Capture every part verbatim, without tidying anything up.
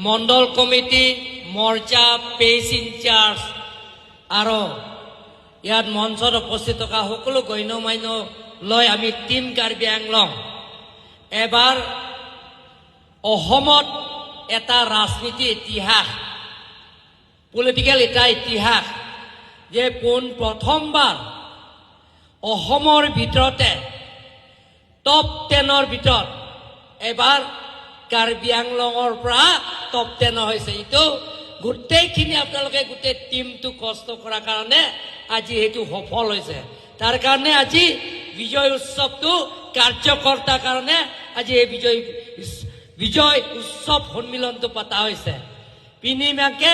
মণ্ডল কমিটি, মৰ্চা, পেইচ ইনচাৰ্জ আৰু ইয়াত মঞ্চত উপস্থিত থকা সকলো গণ্য মান্য লৈ আমি টিম কাৰ্বি আংলং এবাৰ অসমত এটা ৰাজনীতি ইতিহাস, পলিটিকেল এটা ইতিহাস যে পোন প্ৰথমবাৰ অসমৰ ভিতৰতে টপ টেনৰ ভিতৰত এবাৰ কাৰ্বি আংলঙৰ পৰা টপ টেন হৈছে। এইটো গোটেইখিনি আপোনালোকে গোটেই টিমটো কষ্ট কৰাৰ কাৰণে আজি সেইটো সফল হৈছে। তাৰ কাৰণে আজি বিজয় উৎসৱটো কাৰ্যকৰ্তাৰ কাৰণে আজি এই বিজয়, বিজয় উৎসৱ সন্মিলনটো পতা হৈছে। Pini abangke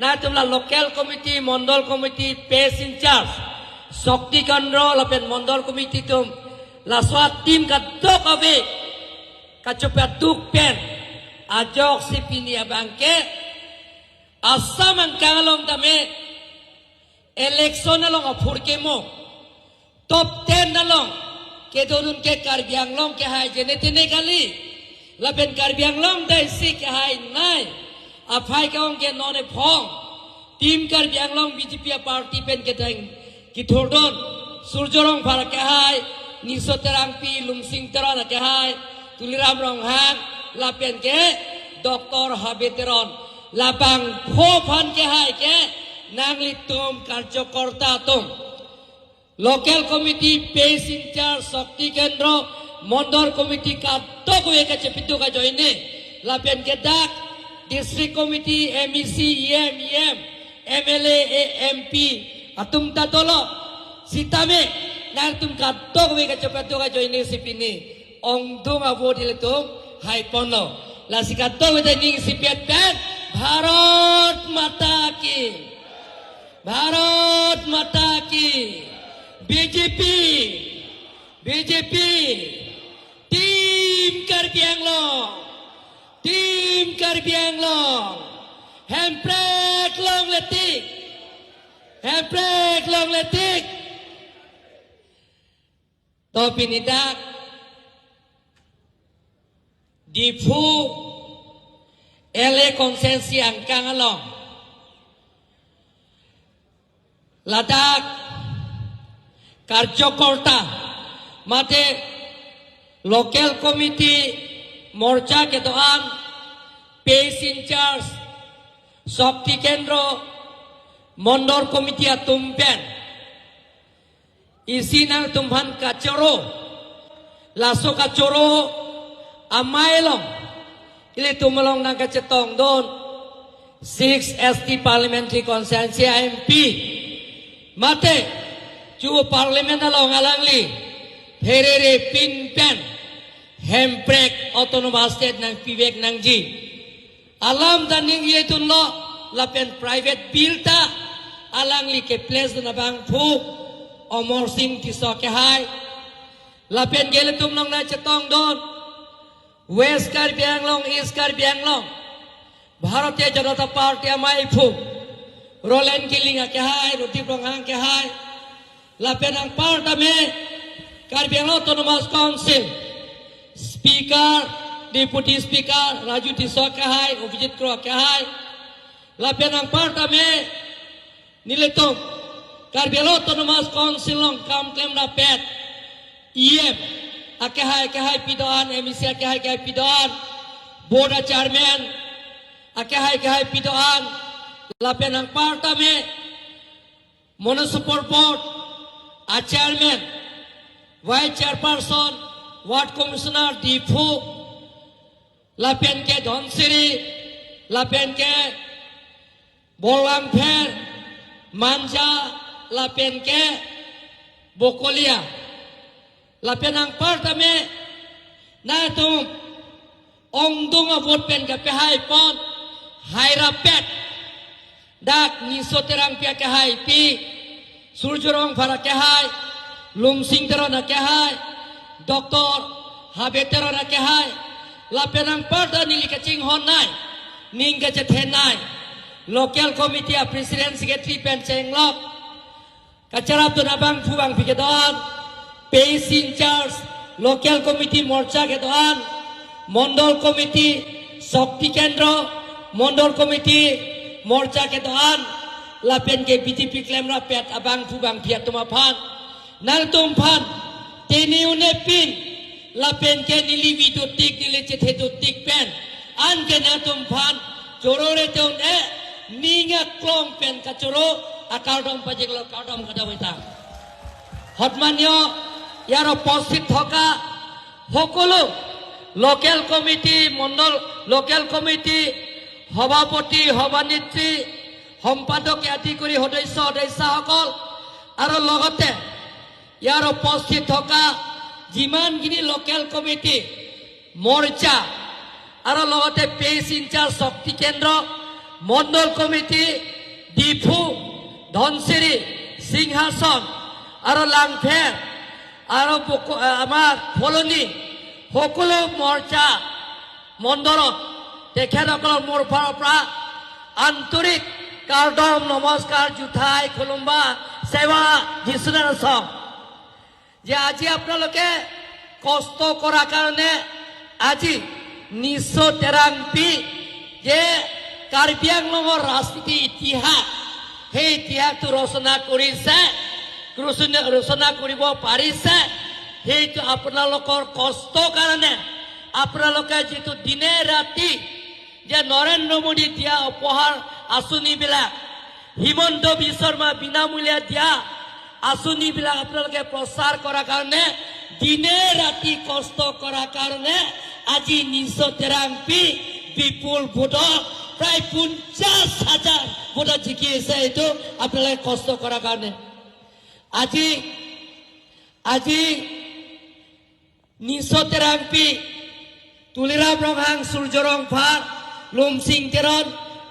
nangtum la local committee, mandal committee, page incharge, Shakti Kendra lapen mandal committee atum laso atim kadokave kachepaduk pen ajokse pini abangke Assam angkang along tame election along aphurkimo top ten along kedodun ke Karbi Anglong kehai jenetene kali. Lapen Karbi Anglong ta isi kehai nai. Aphai ke-ong ke non ephong dim Karbi Anglong B J P aparty pen kedeng kithurdun, Surjya Rongphar kehai, Ningso Terangpi, Lumsing Teron kehai, Tuliram Ronghang, lapen ke Doctor Habe Teron. Labangphu aphan kehai ke nanglitum karjokorta atum, local committee, page incharge, Shakti কেন্দ্ৰ, মণ্ডল committee kadokave kachepiduk ajoine, lapen ke dak district committee, M E C, E M, E M, M L A, M P atum ta dolo. Sitame nangtum kadokave kachepiduk ajoine si pini ongdung avote ilitum haiponlo. Lasi kadokave ta ning sipet pen Bharat Mata Ki, Bharat Mata Ki, B J P, B J P, Team Karbi Anglong, Team Karbi Anglong, Hemprek longle tik, Hemprek longle tik. To pini dak Diphu L A constituency angkang along ladak karjokorta mate local committee, morcha kedo-an, peace in charge, Shakti Kendra, Mandal Committee atum pen isi nangtumphan kachoro, laso kachoro amei along ilitum along nangkachetongdun six S T Parliamentary Constituency M P mate chu Parliament along alangli pherere pin pen Hemprek Autonomous State nangpivek nangji alam ta ning ilitum lo, lapen private bill ta alangli keplace dun abangphu Amarsing Tisso kehai, lapen ke ilitum along nangchetongdun West Karbi Anglong, East Karbi Anglong, Bharatiya Janata Party ameiphu Roland Killing akehai, Rudip Ronghang kehai, lapen anparta me Karbi Anglong Autonomous Council Speaker, Deputy Speaker Raju Tisso kehai, Abhijit Kro kehai, lapen anparta me nelitum Karbi Anglong Autonomous Council along kam klemrapet E M akehai akehai pido-an, M E C akehai akehai pido-an, Board a Chairman akehai akehai pido-an, lapen anparta me Municipal Board a Chairman, Vice Chairperson, Ward Commissioner Diphu, lapen ke Dhansiri, lapen ke Borlangpher, Manja, lapen ke Bokolia, lapen anparta me nangtum ongdung avote pen kapehaipon, hairapet dak Ningso Terangpi akehai pi, Surjya Rongphar akehai, Lumsing Teron akehai, Doctor Habe Teron akehai, lapen anparta neli kachinghon nai, ning kachethe nai, local committee a president secretary pen chenglok kacharapdun abangphu bangphi kedo-an, peace in charge, local committee morcha kedo-an, Mandal Committee, Shakti Kendra, Mondol Committee, Morcha kedo-an, lapen ke B J P klemrap-et abangphu bangphi atum aphan, nangtum aphan, tini unepin, lapen ke neli video tik, neli chethe do tik pen, anke nangtum aphan, choro re te un-e, ning aklong pen kachoro, akardom pajirlo, kardom kadam-etang. সন্মানীয় ইয়াত উপস্থিত থকা সকলো local committee, মণ্ডল, local committee সভাপতি, সভানেত্ৰী, সম্পাদকে আদি কৰি সদস্য, সদস্যাসকল আৰু লগতে ইয়াত উপস্থিত থকা যিমানখিনি লোকেল কমিটি, মৰ্চা আৰু লগতে পেইচ ইনচাৰ্জ শক্তি কেন্দ্ৰ, মণ্ডল কমিটি, ডিফু, ধনশিৰি, সিংহাসন আৰু লাংফেৰ আৰু বকো-, আমাৰ ফলনি সকলো মৰ্চা মণ্ডলত তেখেতসকলৰ মোৰ ফালৰ পৰা আন্তৰিক কাৰ্ডম, নমস্কাৰ, জুঠাই, খুলুম্বা, সেৱা, যিচুনাম আছাম। যে আজি আপোনালোকে কষ্ট কৰাৰ কাৰণে আজি নিশো টেৰাংপি যে কাৰ্বি আংলঙৰ ৰাজনীতি ইতিহাস, সেই ইতিহাসটো ৰচনা কৰিছে, ৰচনা, ৰচনা কৰিব পাৰিছে, সেইটো আপোনালোকৰ কষ্টৰ কাৰণে। আপোনালোকে যিটো দিনে ৰাতি যে নৰেন্দ্ৰ মোদী দিয়া উপহাৰ আঁচনিবিলাক, হিমন্ত বিশ্ব শৰ্মা বিনামূলীয়া দিয়া আঁচনিবিলাক আপোনালোকে প্ৰচাৰ কৰাৰ কাৰণে দিনে ৰাতি কষ্ট কৰাৰ কাৰণে আজি নিশো টেৰাংপি বিপুল ভোটত প্ৰায় পঞ্চাশ হাজাৰ ভোটত জিকি আছে। এইটো আপোনালোকে কষ্ট কৰাৰ কাৰণে। আজি, আজি নিশো টেৰাংপি, তুলিৰাম ৰংহাং, সূৰ্য ৰংফাৰ, লুমসিং তেৰণ,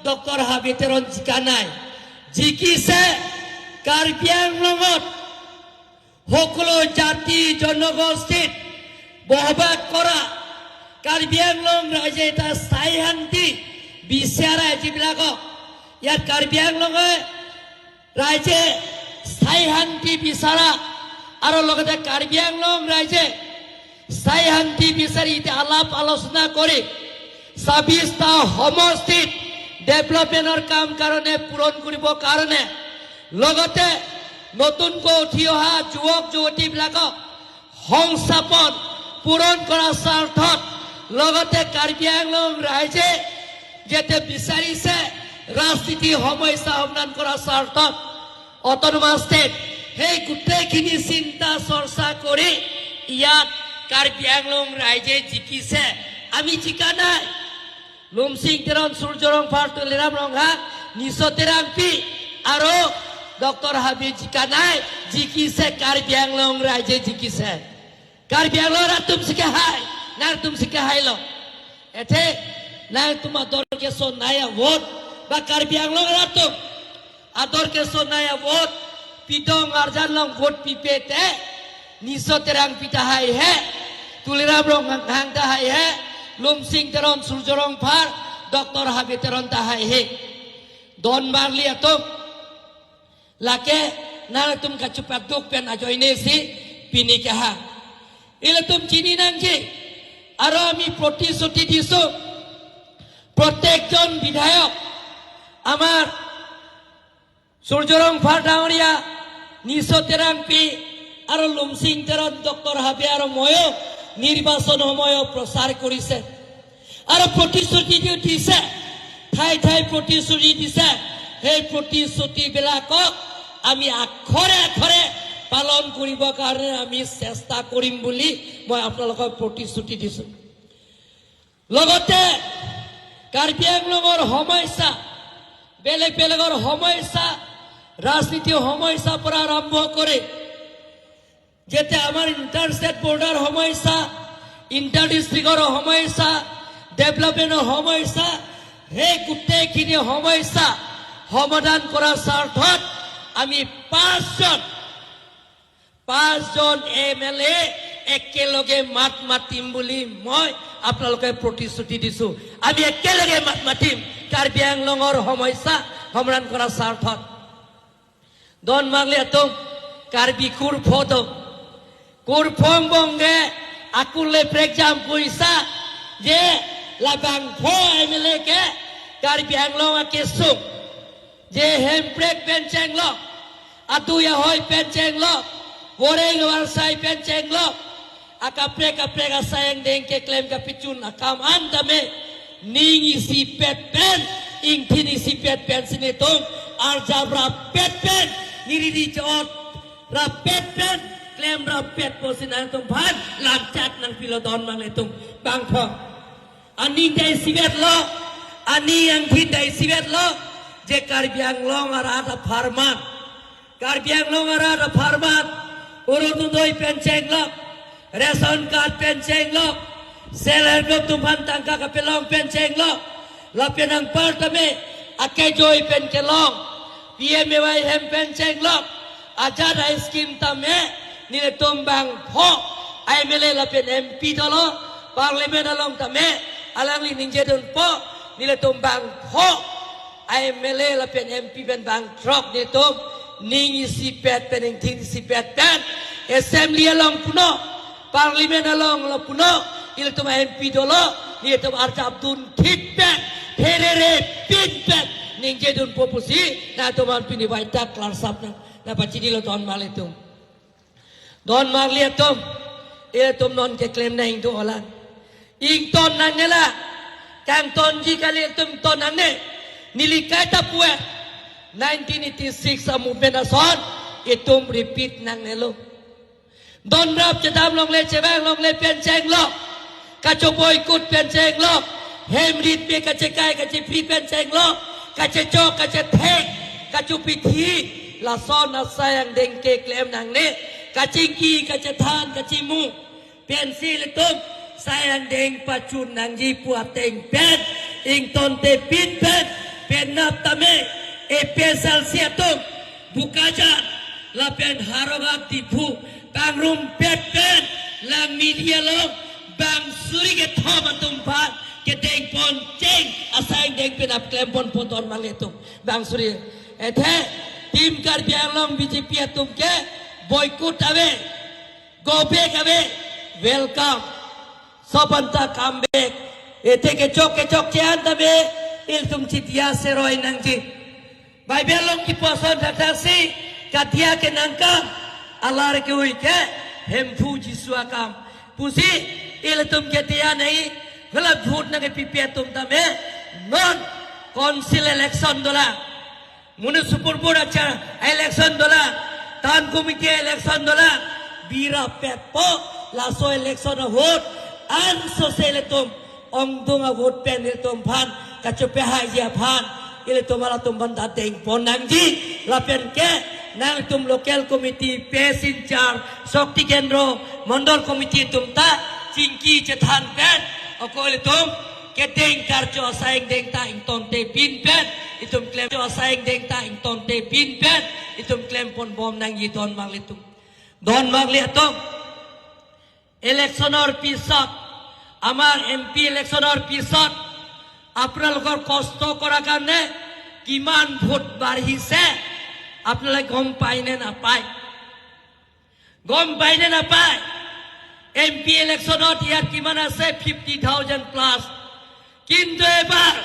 ডক্টৰ হাবি তেৰণ জিকা নাই। জিকিছে কাৰ্বি আংলঙত সকলো জাতি জনগোষ্ঠীত বসবাস কৰা কাৰ্বি আংলং ৰাইজে এটা স্থায়ী শান্তি বিচাৰে। যিবিলাকক ইয়াত কাৰ্বি আংলঙে ৰাইজে স্থায়ী শান্তি বিচৰা আৰু লগতে কাৰ্বি আংলং ৰাইজে স্থায়ী শান্তি বিচাৰি এতিয়া আলাপ আলোচনা কৰি ছাব্বিশটা সমষ্টিত ডেভেলপমেণ্টৰ কাম কাৰণে পূৰণ কৰিব কাৰণে লগতে নতুনকৈ উঠি অহা যুৱক যুৱতীবিলাকক সংস্থাপন পূৰণ কৰাৰ স্বাৰ্থত লগতে কাৰ্বি আংলং ৰাইজে যাতে বিচাৰিছে ৰাজনীতি সমস্যা সমাধান কৰাৰ স্বাৰ্থত অট'নমাছ ষ্টেট, সেই গোটেইখিনি চিন্তা চৰ্চা কৰি ইয়াত কাৰ্বি আংলং ৰাইজে জিকিছে, আমি জিকা নাই। লুমসিং তেৰণ, সূৰ্য ৰংফাৰ, তুলিৰাম ৰংহাং, নিশো টেৰাংপি আৰু ডক্টৰ হাবি জিকা নাই, জিকিছে কাৰ্বি আংলং ৰাইজে জিকিছে। কাৰ্বি Anglong atum si kehai, nangtum si kehai lo. Athe nangtum ador keso naya vote ba Karbi Anglong atum ador keso naya vote, pidong arjan along vote pipe te, Niso Terangpi ta haihe, Tuliram Ronghang ta haihe, Lumsing Teron, Surjo Rongphar, Doctor Habe Teron ta haihe. Don marli atum, lake nangtum kachepaduk pen ajoine si pini kehang. Ilitum chini nangji, aro ami protishruti disu, প্ৰত্যেকজন বিধায়ক, আমাৰ Surjo Rongphar ডাঙৰীয়া, Niso Terangpi, aro Lumsing Teron, Doctor Habe aro moyo নিৰ্বাচন সময়ত প্ৰচাৰ কৰিছে। আৰু প্ৰতিশ্ৰুতি দি দিছে, ঠাই ঠাই প্ৰতিশ্ৰুতি দিছে। সেই প্ৰতিশ্ৰুতিবিলাকক আমি আখৰে আখৰে পালন কৰিবৰ কাৰণে আমি চেষ্টা কৰিম বুলি মই আপোনালোকক প্ৰতিশ্ৰুতি দিছো। লগতে কাৰ্বি আংলঙৰ সমস্যা, বেলেগ বেলেগৰ সমস্যা, ৰাজনীতিৰ সমস্যাৰ পৰা আৰম্ভ কৰি যাতে আমাৰ ইণ্টাৰ ষ্টেট বৰ্ডাৰ সমস্যা, ইণ্টাৰ ডিষ্ট্ৰিক্টৰ সমস্যা, ডেভেলপমেণ্টৰ সমস্যা, সেই গোটেইখিনি সমস্যা সমাধান কৰাৰ স্বাৰ্থত আমি পাঁচজন, পাঁচজন এম এল এ একেলগে মাত মাতিম বুলি মই আপোনালোকে প্ৰতিশ্ৰুতি দিছো। আমি একেলগে মাত মাতিম কাৰ্বি আংলঙৰ সমস্যা সমাধান কৰাৰ স্বাৰ্থত। Don marli atum, Karbi kurpho atum, kurphong bongke akule prekjam puisa je labangpho M L A ke Karbi Anglong akesung, je hemprek pen chenglok, adui ahoi pen chenglok, voreng varsai pen chenglok, akaprek kaprek asai angdeng keklem kapachun akam an tame, ning isipet pen, ingthin isipet pensi netum arjap rappet pen, niriri chot rappet pen, klem rappet pusi nangtumphan lamchak nangpilo don manglitum. Bangpho aning dai isivet lo, aning angthin dai isivet lo, je Karbi Anglong arat apharman, Karbi Anglong arat apharman, Orunodoi pen chenglok, ration card pen chenglok, self help group atumphan tangka kapelong pen chenglok, lapen anparta me akejoi pen kelong, P M A Y hem pen chenglok, ajat a-scheme tame, nelitum bangpho M L A lapen M P dolo, parliament along tame, alangli ningjedunpo, nelitum bangpho M L A lapen M P pen bangthrok nelitum, ning isipet pen, ingthin isipet pen, assembly along puno, parliament along lo puno, ilitum M P dolo, nelitum arjapdun thit pen, herere pin pen, ningjedunpo pusi, nangtumphan pini vaitak klarsap nang, nangpachinilo don manglitum. Don manglitum, ilitum non keklem nang ingtung olang. Ington nangnela, kangtonji kali ilitum ington nangne, neli kaita pu-e, nineteen eighty-six a-movement ason, itum repeat nangnelo. Donrap chedam longle chevang longle pen chenglok, kachoboikut pen chenglok, hem rit me kachekai kachephri pen chenglok, kachechok kachethek, kachopithi, lason asai angdeng keklem nangne, kachingki, kachethan, kachimu, pensi ilitum sai angdeng pachun nangji pu ateng pen, ingtonte pin pen, penap tame, A P H L C atum, Bokajan, lapen Howraghat Diphu, pangrumpet pen, Langmili along, bang suri kethom atumphan, kedengpon cheng, asai angdeng penap klemponpo don manglitum, bang suri. Athe, Team Karbi Anglong B J P atum ke, boikut ave, go back ave, welcome. Sob anta come back. Athe kechok kechokche an tame, ilitum chidia seroi nangji. Bible along kipu ason thakthak si, kadiya ke nangkam, alar ke-oi ke, Hemphu Jisu akam. Pusi, ilitum kadiya nai, hala vote nangkepipi atum tame, non council election dolang, municipal board acha election dolang, town committee election dolang, bira pepo, laso election a-vote, ansose ilitum, ongdung a-vote pen ilitum aphan kachopehaiji aphan, ilitum halatum aphan ta dengpon nangji, lapen ke nangtum local committee, P S in charge, Shakti Kendra, Mandal committee atum ta chingki chethan pen, ako ilitum kedeng karcho asai angdeng ta ingtonte pin pen, itum klem cho asai angdeng ta ingtonte pin pen, itum klemponbom nangji don manglitum. Don manglitum. Election or pisot, আমাৰ M P election or pisot, আপোনালোকৰ কষ্ট কৰাৰ কাৰণে কিমান vote বাঢ়িছে, আপোনালোকে গম পায় নে নাপায়? গম পায় নে নাপায়? M P election ত ইয়াত কিমান আছে? Fifty thousand plus. কিন্তু এবাৰ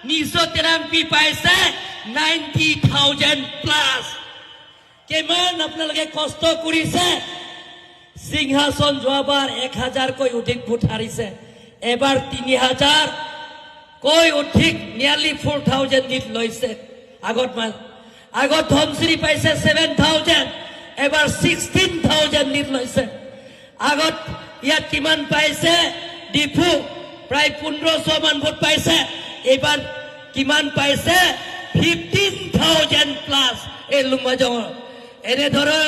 নিশো তেৰাংপি পাইছে ninety thousand plus. কিমান আপোনালোকে কষ্ট কৰিছে? সিংহাসন যোৱাবাৰ এক হাজাৰকৈ অধিক ভোট হাৰিছে, এবাৰ তিনি হাজাৰকৈ অধিক, nearly four thousand lead লৈছে। আগত মান, আগত ধনশিৰি পাইছে seven thousand, এবাৰ sixteen thousand lead লৈছে। আগত ইয়াত কিমান পাইছে? ডিফু প্ৰায় পোন্ধৰশ মান ভোট পাইছে, এইবাৰ কিমান পাইছে? Fifteen thousand plus। এই লুম্বাজঙৰ এনেদৰে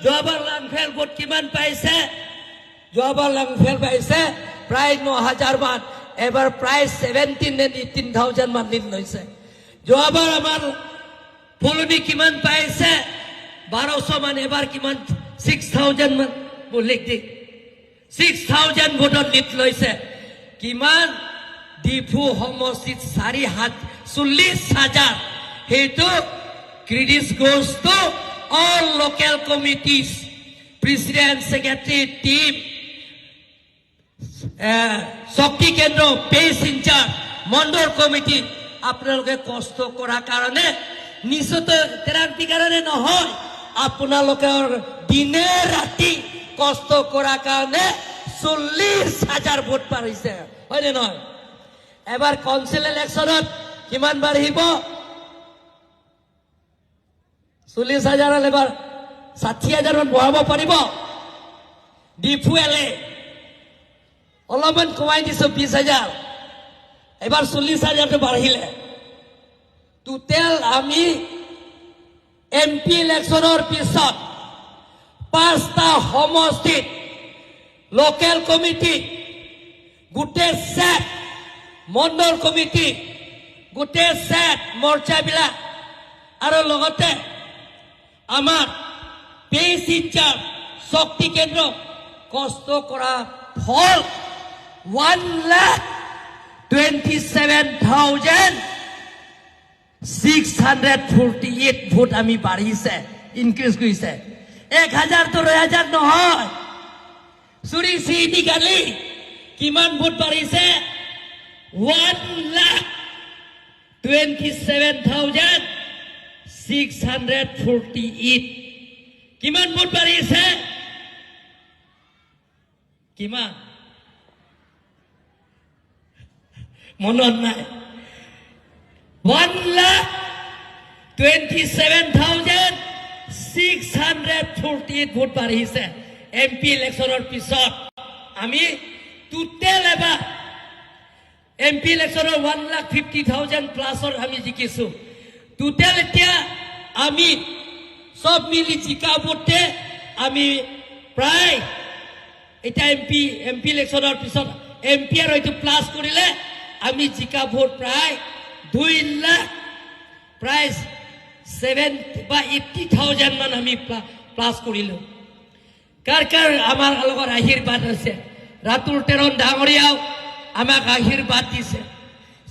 যোৱাবাৰ লাংফেল ভোট কিমান পাইছে? যোৱাবাৰ লাংফেল পাইছে প্ৰায় ন হাজাৰ মান, এবাৰ প্ৰায় seventeen and eighteen thousand মান lead লৈছে। যোৱাবাৰ আমাৰ ফুলনি কিমান পাইছে? বাৰশ মান, এবাৰ কিমান? Six thousand মান। মোৰ লিখ দি, six thousand ভোটত lead লৈছে। কিমান? ডিফু সমষ্টিত চাৰি হাজ-, চল্লিছ হাজাৰ। সেইটো credit goes to all local committees, president, secretary, team, এ, শক্তি কেন্দ্ৰ, P S in charge, মণ্ডল কমিটি, আপোনালোকে কষ্ট কৰাৰ কাৰণে, নিশ্চয়তো তেৰাংপি কাৰণে নহয়, আপোনালোকৰ দিনে ৰাতি কষ্ট কৰাৰ কাৰণে চল্লিশ হাজাৰ ভোট বাঢ়িছে, হয়নে নহয়? এবাৰ কাউন্সিল ইলেকশ্যনত কিমান বাঢ়িব? চল্লিশ হাজাৰ, এবাৰ ষাঠি হাজাৰ মান বঢ়াব পাৰিব? ডিফু এল এ অলপমান কমাই দিছো, বিশ হাজাৰ, এবাৰ চল্লিশ হাজাৰটো বাঢ়িলে। টোটেল আমি এম পি ইলেকশ্যনৰ পিছত পাঁচটা সমষ্টিত লোকেল কমিটি, গোটেই ছেট, মণ্ডল কমিটি, গোটেই ছেট মৰ্চাবিলাক আৰু লগতে আমাৰ পেইচ ইনচাৰ্জ শক্তি কেন্দ্ৰ কষ্ট কৰা ফল one lakh twenty seven thousand six hundred forty eight vote আমি বাঢ়িছে, ইনক্ৰিজ কৰিছে। এক হাজাৰটো দুই হাজাৰ নহয়। চুৰি চিনি কালি কিমান ভোট বাঢ়িছে? One lakh twenty seven thousand six hundred forty eight. কিমান ভোট বাঢ়িছে? কিমান? মনত নাই। One lakh twenty seven thousand six hundred forty eight vote বাঢ়িছে এম পি ইলেকশ্যনৰ পিছত। আমি টোটেল এবাৰ এম পি ইলেকশ্যনৰ ওৱান লাখ ফিফটি থাউজেণ্ড প্লাছৰ আমি জিকিছো। টোটেল এতিয়া আমি চব মিলি জিকা ভোটে আমি প্ৰায় এতিয়া এম পি, এম পি ইলেকশ্যনৰ পিছত এম পি আৰু এইটো প্লাছ কৰিলে আমি জিকা ভোট প্ৰায় দুই লাখ, প্ৰায় ছেভেন বা এইটি থাউজেণ্ড মান আমি প্লা-, প্লাছ কৰিলো। কাৰ কাৰ আমাৰ লগত আশীৰ্বাদ আছে? ৰাতুল তেৰণ ডাঙৰীয়াও আমাক আশীৰ্বাদ দিছে,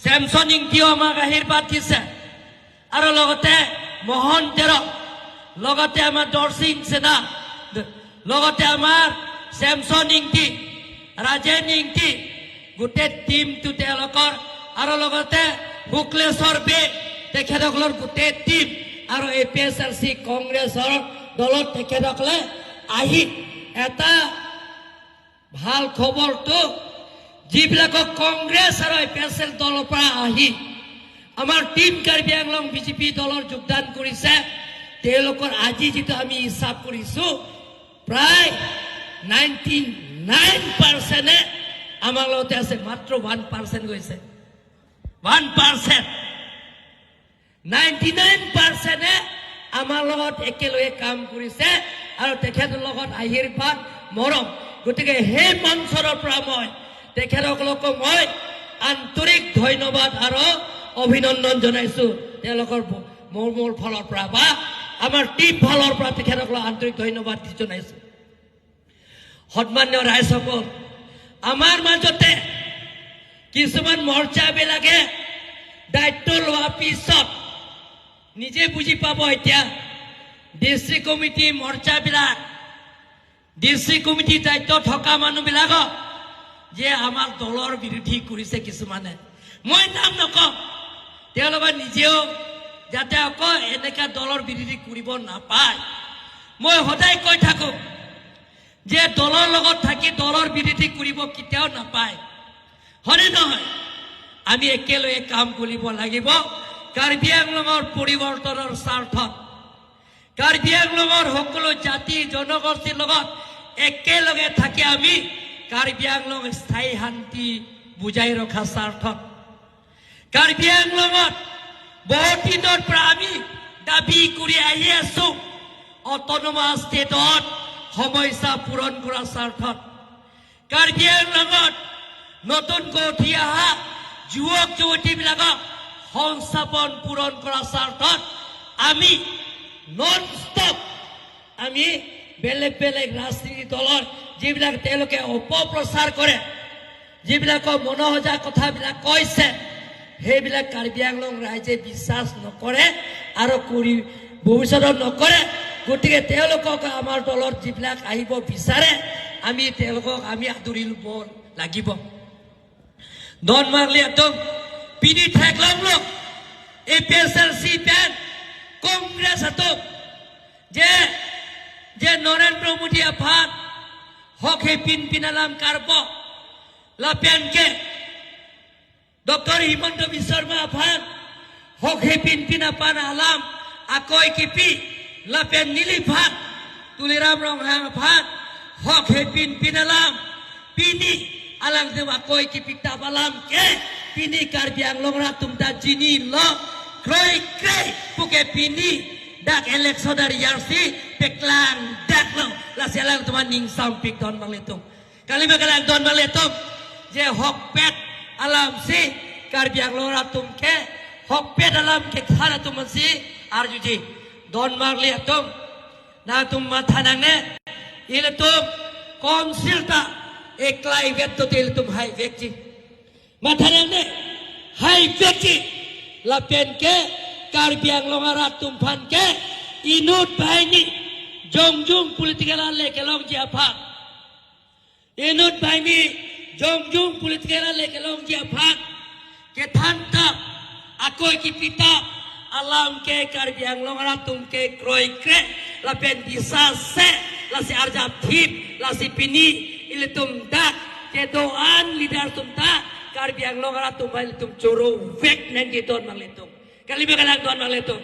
ছেমছন ইংতিও আমাক আশীৰ্বাদ দিছে, আৰু লগতে মোহন তেৰণ, লগতে আমাৰ দৰসিং সেনা, লগতে আমাৰ ছেমছন ইংতি, ৰাজেন ইংতি, গোটেই টিমটো তেওঁলোকৰ, আৰু লগতে শুক্লেশ্বৰ বে, তেখেতসকলৰ গোটেই টিম, আৰু এ পি এছ এল চি কংগ্ৰেছৰ দলত তেখেতসকলে আহি এটা ভাল খবৰটো, যিবিলাকক কংগ্ৰেছ আৰু এ পি এছ এল দলৰ পৰা আহি আমাৰ team Karbi Anglong B J P দলৰ যোগদান কৰিছে, তেওঁলোকৰ আজি যিটো আমি হিচাপ কৰিছো, প্ৰায় নাইণ্টি নাইন পাৰ্চেণ্টে আমাৰ লগতে আছে, মাত্ৰ ওৱান পাৰ্চেণ্ট গৈছে। One percent. নাইণ্টি নাইন পাৰ্চেণ্টে আমাৰ লগত একেলগে কাম কৰিছে আৰু তেখেতৰ লগত আশীৰ্বাদ, মৰম। গতিকে সেই মঞ্চৰ পৰা মই তেখেতসকলকো মই আন্তৰিক ধন্যবাদ আৰু অভিনন্দন জনাইছো। তেওঁলোকৰ ভ-, মোৰ, মোৰ ফালৰ পৰা বা আমাৰ টিম ফালৰ পৰা তেখেতসকলক আন্তৰিক ধন্যবাদ দি জনাইছো। সন্মানীয় ৰাইজসকল, আমাৰ মাজতে কিছুমান মৰ্চাবিলাকে দায়িত্ব লোৱাৰ পিছত নিজে বুজি পাব। এতিয়া ডিষ্ট্ৰিক্ট কমিটি মৰ্চাবিলাক, ডিষ্ট্ৰিক্ট কমিটি দায়িত্ব থকা মানুহবিলাকক যে আমাৰ দলৰ বিৰোধী কৰিছে কিছুমানে, মই নাম নকওঁ, তেওঁলোকে নিজেও যাতে আকৌ এনেকা দলৰ বিৰোধী কৰিব নাপায়। মই সদায় কৈ থাকো যে দলৰ লগত থাকি দলৰ বিৰোধী কৰিব কেতিয়াও নাপায়, হয়নে নহয়? আমি একেলগে কাম কৰিব লাগিব কাৰ্বি আংলঙৰ পৰিৱৰ্তনৰ স্বাৰ্থত। কাৰ্বি আংলঙৰ সকলো জাতি জনগোষ্ঠীৰ লগত একেলগে থাকি আমি কাৰ্বি আংলং স্থায়ী শান্তি বজাই ৰখাৰ স্বাৰ্থত, কাৰ্বি আংলঙত বহুত দিনৰ পৰা আমি দাবী কৰি আহি আছো অট'নমাছ ষ্টেটত সমস্যা পূৰণ কৰাৰ স্বাৰ্থত। কাৰ্বি আংলঙত নতুনকৈ উঠি অহা যুৱক যুৱতীবিলাকক সংস্থাপন পূৰণ কৰাৰ স্বাৰ্থত আমি নন ষ্টপ আমি বেলেগ বেলেগ ৰাজনীতি দলৰ যিবিলাক তেওঁলোকে অপপ্ৰচাৰ কৰে, যিবিলাকৰ মনসজা কথাবিলাক কৈছে, সেইবিলাক কাৰ্বি আংলং ৰাইজে বিশ্বাস নকৰে আৰু কৰি ভৱিষ্যতত নকৰে। গতিকে তেওঁলোকক আমাৰ দলত যিবিলাক আহিব বিচাৰে, আমি তেওঁলোকক আমি আদৰি ল'ব লাগিব। Don Marley atum, pini theklonglo. APHLC pen Congress atum je, je Narendra Modi aphan hok hepin pin alam karbo, lapen ke Doctor Himanta Biswa Sarma aphan hok hepin pin apan alam akoi kipi, lapen neliphan Tuliram Ronghang aphan hok hepin pin alam, pini alangtum akoi kipi tap alam ke pini Karbi Anglong rat atum ta chinilo, kroikre pu ke pini dak election arjasi peklangdaklo, lasi alangtum aning sampik don manglitum. Kalima kalang don manglitum, je hokpet alamsi Karbi Anglong rat atum ke, hokpet alam kethan atum si arjuji. Don manglitum, nangtum matha nangne, ilitum council ta eklai vet dote ilitum haivekji. Matha nangne, haivekji. Lapen ke Karbi Anglong arat atum aphan ke inut banghini jongjung political ale kelongji aphan, inut banghini jongjung political ale kelongji aphan kethan tap, akoi kipi tap alam ke Karbi Anglong arat atum ke kroikre lapen bisase, lasi arjap thip, lasi pini ilitum dak kedo-an leader atum ta Karbi Anglong arat atum bai ilitum choro vek nangji don manglitum. Kalima kalang don manglitum.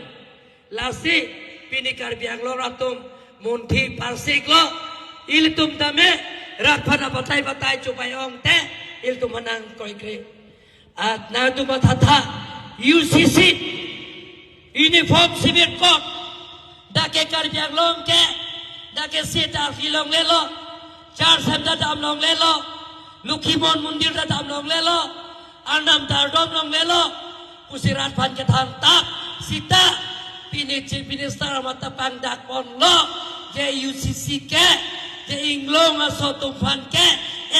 Lasi pini Karbi Anglong rat atum munthi parsiklo, ilitum tame rat aphan abatai batai chubai-ong te ilitum manang kroikre. At nangtum mathatha, UCC, Uniform Civil Code, dak ke Karbi Anglong ke, dak ke seta arhi longlelo, church hem ta dam longlelo, Lokhimon Mondir ta dam longlelo, Arnam ta ardom longlelo pusi rat aphan kethan tap, seta pini Chief Minister amat ta pangdak ponlo, je UCC ke, je inglong aso atum aphan ke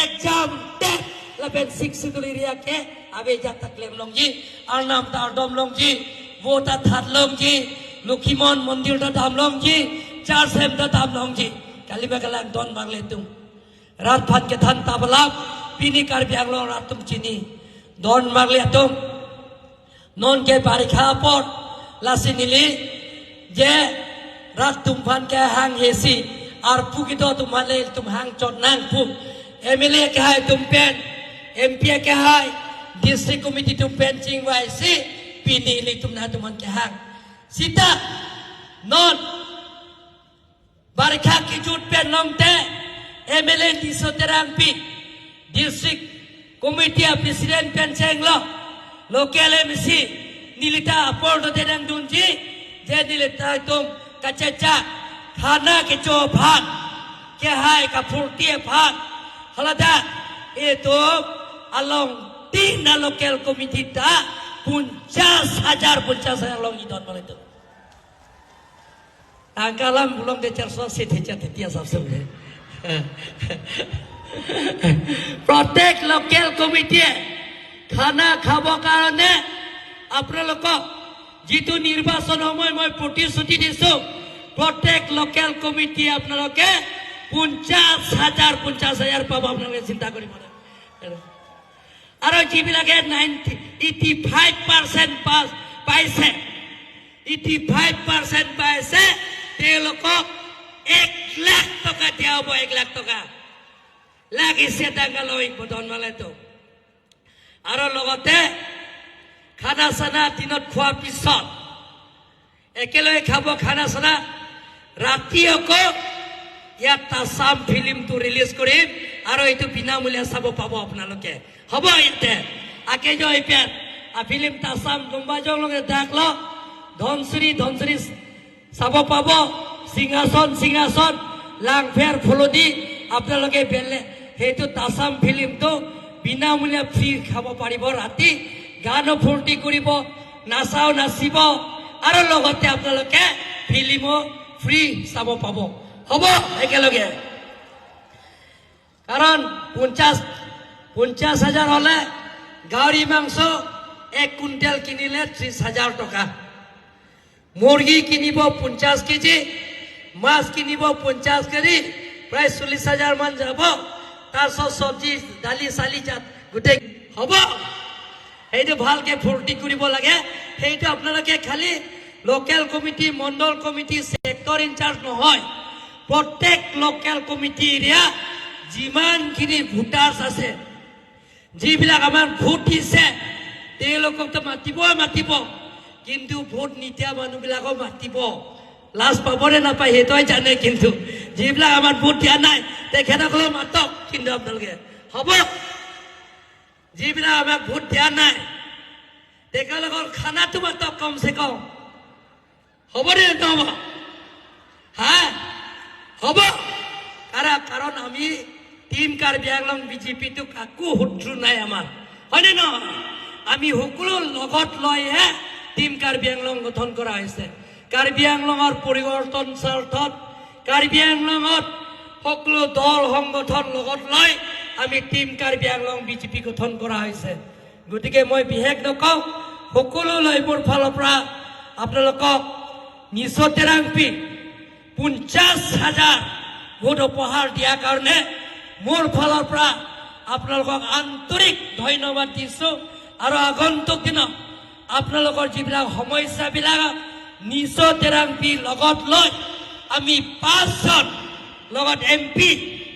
exam tet, lapen Sixth Schedule area ke ave ajat ta klem longji, Arnam ta ardom longji, vo ta that longji, Lokhimon Mondir ta dam longji, church hem ta dam longji. Kalima kalang don manglitum. Rat aphan kethan tap alam pini Karbi Anglong rat atum chini. Don manglitum, non ke barikha apor, lasi neli je rat atum aphan kehang hesi, arpu kedo atum aphan le ilitum hang chot nang pu. MLA kehai atum pen, MP kehai, district committee atum pen chingvaisi pini ilitum nangtum aphan kehang. Seta non barikha kejut pen longte MLA Tisso Terangpi, district committee a president pen chenglo, local MAC, nelita apor dote nangdunji, je nelita atum kachechak khana kecho aphan, kehai kaphurti aphan, haladak itum along tin a local committee ta ponchas hajar, ponchas hajar longji don manglitum. Tangka alam bulong de charso se thecha thetia sabse bule. প্ৰত্যেক লোকেল কমিটিয়ে খানা খাব কাৰণে আপোনালোকক যিটো নিৰ্বাচন সময় মই প্ৰতিশ্ৰুতি দিছো, প্ৰত্যেক লোকেল কমিটিয়ে আপোনালোকে পঞ্চাশ হাজাৰ, পঞ্চাশ হাজাৰ পাব, আপোনালোকে চিন্তা কৰিব নালাগে। আৰু যিবিলাকে ninety, eighty five percent pass পাইছে, এইটি ফাইভ পাৰ্চেণ্ট পাইছে, তেওঁলোকক এক লাখ টকা দিয়া হ'ব, এক লাখ টকা। লাগিছে ডাঙৰ লৈ বদন মালেতো। আৰু লগতে খানা চানা দিনত খোৱাৰ পিছত একেলগে খাব খানা চানা। ৰাতি আকৌ ইয়াত তাছাম ফিল্মটো ৰিলিজ কৰিম আৰু এইটো বিনামূলীয়া চাব পাব আপোনালোকে। হ'ব ইয়াতে। আকে jo ipen a film Tassam Dumbajong along dak lo, Dhansiri, Dhansiri চাব পাব। সিংহাসন, সিংহাসন, Langpher Pholodi, আপোনালোকে বেলে সেইটো তাছাম ফিল্মটো বিনামূলীয়া ফ্ৰী খাব পাৰিব। ৰাতি গানো ফূৰ্তি কৰিব, নাচাও নাচিব আৰু লগতে আপোনালোকে ফিল্মো ফ্ৰী চাব পাব। হ'ব একেলগে? কাৰণ পঞ্চাশ, পঞ্চাশ হাজাৰ হ'লে গাহৰি মাংস এক কুইণ্টেল কিনিলে ত্ৰিশ হাজাৰ টকা, মুৰ্গী কিনিব পঞ্চাশ কেজি, মাছ কিনিব পঞ্চাশ কেজি, প্ৰায় চল্লিশ হাজাৰ মান যাব। তাৰপিছত চব্জি, দালি, চালি জাত গোটেই হ'ব। সেইটো ভালকে ফূৰ্তি কৰিব লাগে। সেইটো আপোনালোকে খালি local committee, mandal committee, sector in-charge নহয়, প্ৰত্যেক লোকেল কমিটি এৰিয়া যিমানখিনি ভোটাৰ্ছ আছে, যিবিলাক আমাৰ ভোট দিছে, তেওঁলোককতো মাতিবই মাতিব, কিন্তু ভোট নিদিয়া মানুহবিলাকো মাতিব। লাজ পাবনে নাপায় সেইটোৱে জানে, কিন্তু যিবিলাক আমাৰ ভোট দিয়া নাই, তেখেতসকলক মাতক। কিন্তু আপোনালোকে হ'ব, যিবিলাক আমাক ভোট দিয়া নাই, তেওঁলোকৰ খানাটো মাতক কমচে কম। হ'ব নে নহ'ব? হা, হ'ব। কাৰণ, কাৰণ আমি টিম কাৰ্বি আংলং বিজেপিটো কাকো শত্ৰু নাই আমাৰ, হয়নে নহয়? আমি সকলো লগত লৈহে টিম কাৰ্বি আংলং গঠন কৰা হৈছে। কাৰ্বি আংলঙৰ পৰিৱৰ্তন স্বাৰ্থত কাৰ্বি আংলঙত সকলো দল সংগঠন লগত লৈ আমি টিম কাৰ্বি আংলং বিজেপি গঠন কৰা হৈছে। গতিকে মই বিশেষ নকওঁ, সকলোলৈ মোৰ ফালৰ পৰা আপোনালোকক নিশো টেৰাংপি পঞ্চাশ হাজাৰ ভোট উপহাৰ দিয়াৰ কাৰণে মোৰ ফালৰ পৰা আপোনালোকক আন্তৰিক ধন্যবাদ দিছো। আৰু আগন্তুক দিনত আপোনালোকৰ যিবিলাক সমস্যাবিলাক নিশো টেৰাংপি লগত লৈ আমি পাঁচজন লগত এম পি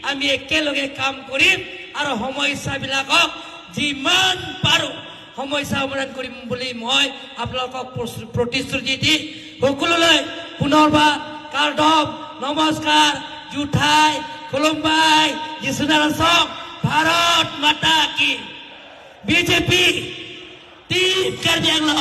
আমি একেলগে কাম কৰিম আৰু সমস্যাবিলাকক যিমান পাৰো সমস্যা সমাধান কৰিম বুলি মই আপোনালোকক প্ৰস-, প্ৰতিশ্ৰুতি দি সকলোলৈ পুনৰবাৰ কাৰ্ডম, নমস্কাৰ, জুঠাই, খুলুমবাই, যিচুনাৰ আচম, ভাৰত মাতা কি, বিজেপি, টিম কাৰ্বি আংলং।